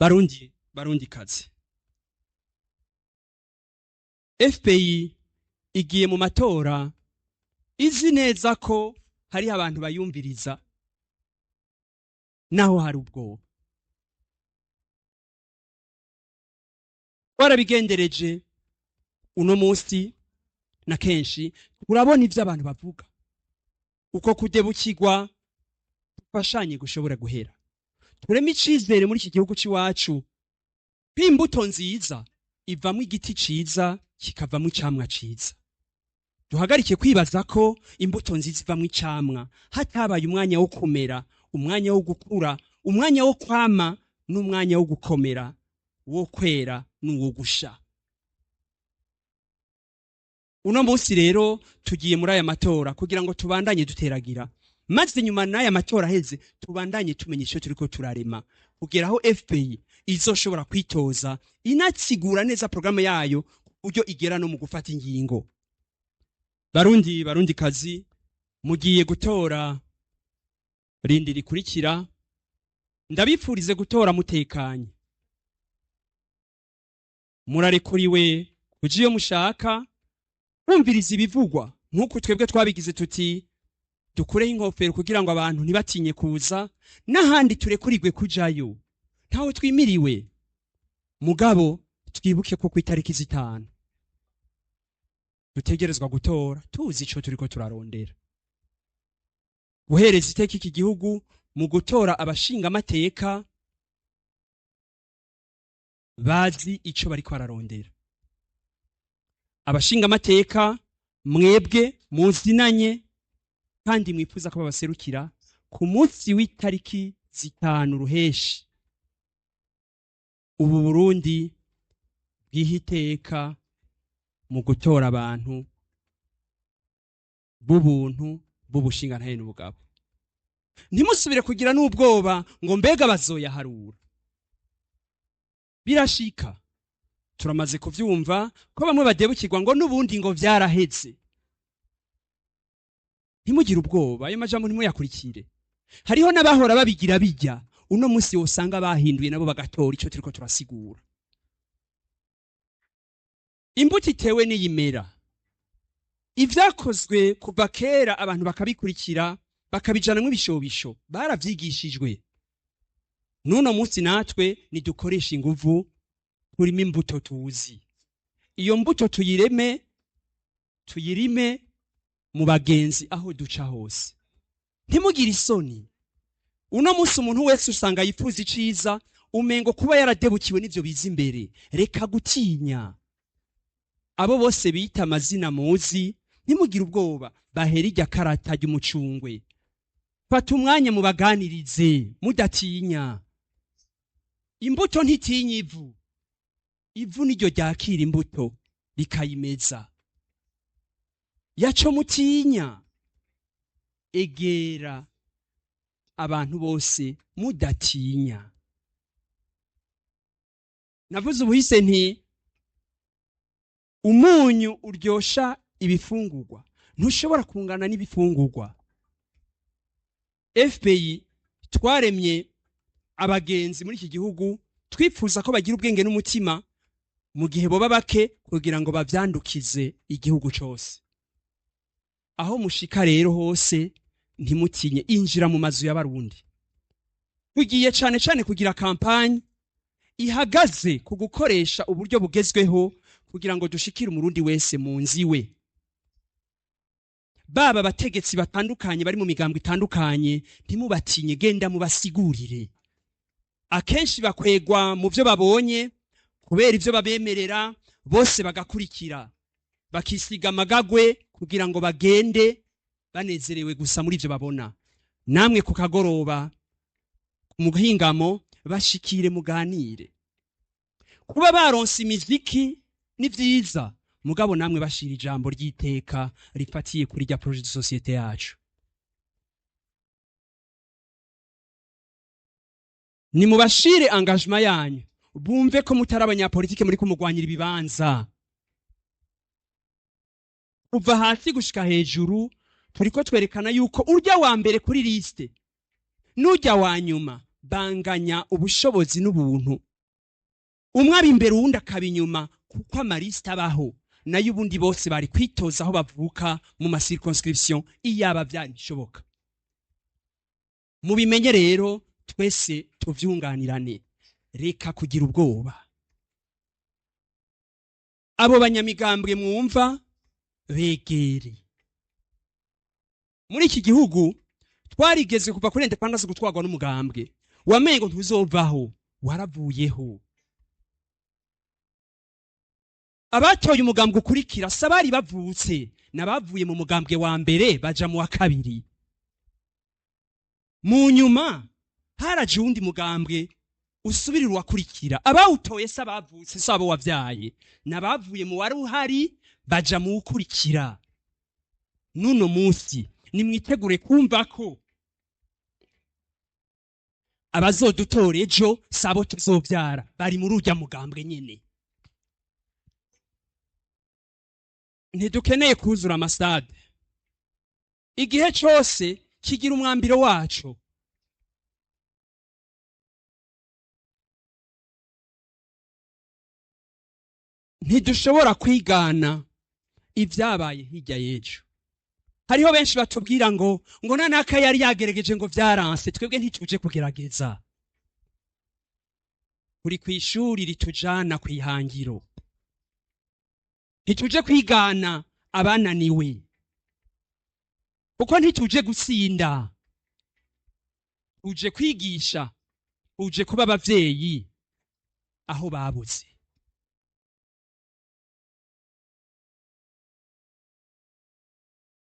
Barundi, Barundi kazi, FPI igiye mu matora izi neza ko hariho abantu bayumviriza naho hari ubwoba. Warabigendereje uno munsi na kenshi urabona ivyo abantu bavuga, uko kudebukirwa dufashanye gushobora guhera, tureme icizere muri iki gihugu c'iwacu ko imbuto nziza ivamwo igiti ciza kikavamwo icamwa ciza. Duhagarike kwibaza ko imbuto nziza ivamwo icamwa hatabaye umwanya wo kumera, umwanya wo gukura, umwanya wo kwama n'umwanya wo gukomera, wo kwera n'uwo gusha. Uno munsi rero tugiye muri aya matora kugira ngo tubandanye duteragira, maze nyuma n'aya matora aheze tubandanye tumenya ico turiko turarema, kugera aho FPI izoshobora kwitoza inatsigura neza programme yayo ku buryo igera no mu gufata ingingo. Barundi, Barundi kazi, mugiye gutora rindi rikurikira, ndabipfurize gutora mutekanye. Murarekuriwe kuja iyo mushaka, kumviriza ibivugwa nk'uko twebwe twabigize tuti dukureho inkofero kugira ngo abantu ntibatinye kuza, n'ahandi turekurirwe kujayo, ntawe twimiriwe. Mugabo twibuke ko ku itariki 5 dutegerezwa gutora tuzi ico turiko turarondera, guhereza iteka iki gihugu mu gutora abashingamateka bazi ico bariko bararondera. Abashingamateka mwebwe muzinanye kandi mwifuza ko babaserukira ku munsi w'itariki 5 ruheshi, ubu Burundi bwihiteka mu gutora abantu b'ubuntu b'ubushingantahe n'ubugabo. Ntimusubire kugira n'ubwoba ngo mbega bazoyaharura. Birashika, turamaze kuvyumva ko bamwe badebukirwa ngo n'ubundi ngo vyaraheze. Ntimugire ubwoba, ayo majambo ntimuyakurikire. Hariho n'abahora babigira bijya, uno munsi wosanga bahinduye nabo bagatora ico turiko turasigura. Imbuto itewe n'iyimera, ivyakozwe kuva kera abantu bakabikurikira bakabijanamwo ibishobisho, baravyigishijwe. N'uno munsi natwe nidukoresha inguvu turime imbuto tuzi. Iyo mbuto tuyireme, tuyirime mu bagenzi aho duca hose. Ntimugire isoni. Uno munsi umuntu wese usanga yifuza iciza, umengo kuba yaradebukiwe n'ivyo biza imbere. Reka gutinya. Abo bose bita amazina muzi, ntimugire ubwoba, bahera irya karata ry'umucungwe. Fata umwanya mubaganirize, mudatinya. Imbuto ntitinya ivu. Ivu niryo ryakira imbuto rikayimeza. Yaco mutinya. Egera abantu bose mudatinya. Navuze ubuhise nti umunyu uryosha ibifungurwa ntushobora kungana n'ibifungurwa. FPI twaremye abagenzi muri iki gihugu twifuza ko bagira ubwenge n'umutima mu gihe boba bake kugira ngo bavyandukize igihugu cose. Aho mushika rero hose ntimutinye, injira mu mazu y'abarundi. Tugiye cane cane kugira campagne ihagaze ku gukoresha uburyo bugezweho kugira ngo dushikire umurundi wese mu nzi we. Baba abategetsi batandukanye bari mu migambwe itandukanye, ntimubatinye, genda mubasigurire. Akenshi bakwegwa mu byo babonye kubera ivyo babemerera, bose bagakurikira bakisiga amagagwe kugira ngo bagende banezerewe gusa muri ivyo babona. Namwe ku kagoroba ku muhingamo bashikire muganire. Kuba baronse imiziki ni vyiza, mugabo namwe bashira ijambo ry'iteka rifatiye kuri rya projet de société yacu. Nimubashire engagement yanyu, bumve ko mutari abanyapolitike muri kumugwanyira ibibanza. Kuva hasi gushika hejuru turiko twerekana yuko urya wa mbere kuri liste n'urya wa nyuma banganya ubushobozi n'ubuntu. Umwe aba imbere, uwundi akaba inyuma, kuko amalistes abaho. Nayo ubundi bose bari kwitoza aho bavuka mu macirconscriptions, iyaba byari bishoboka. Mubimenye rero, twese tuvyunganirane. Reka kugira ubwoba. Abo banyamigambwe mwumva begere. Muri iki gihugu twarigeze kuva kuri indépendance gutwarwa n'umugambwe wamengo ntuzovaho, waravuyeho. Abatoye umugambwe ukurikira si abari bavutse, n'abavuye mu mugambwe wa mbere baja mu wa kabiri. Mu nyuma haraje uwundi mugambwe usubirira uwakurikira. Abawutoye si abavutse, si abo wavyaye, n'abavuye mu wari uhari baja mu wukurikira. N'uno munsi nimwitegure kumva ko abazodutora ejo si abo tuzovyara, bari muri urya mugambwe nyene. Ntidukeneye kuzura amastades. Igihe cose kigira umwambiro waco. Ntidushobora kwigana ibyabaye hirya y'ejo. Hariho benshi batubwira ngo nanaka yari yagerageje, ngo vyaranse. Twebwe ntituje kugerageza. Turi kw'ishuri ritujana kw'ihangiro. Ntituje kwigana abananiwe, kuko ntituje gutsinda, tuje kwigisha, tuje kuba abavyeyi aho babuze.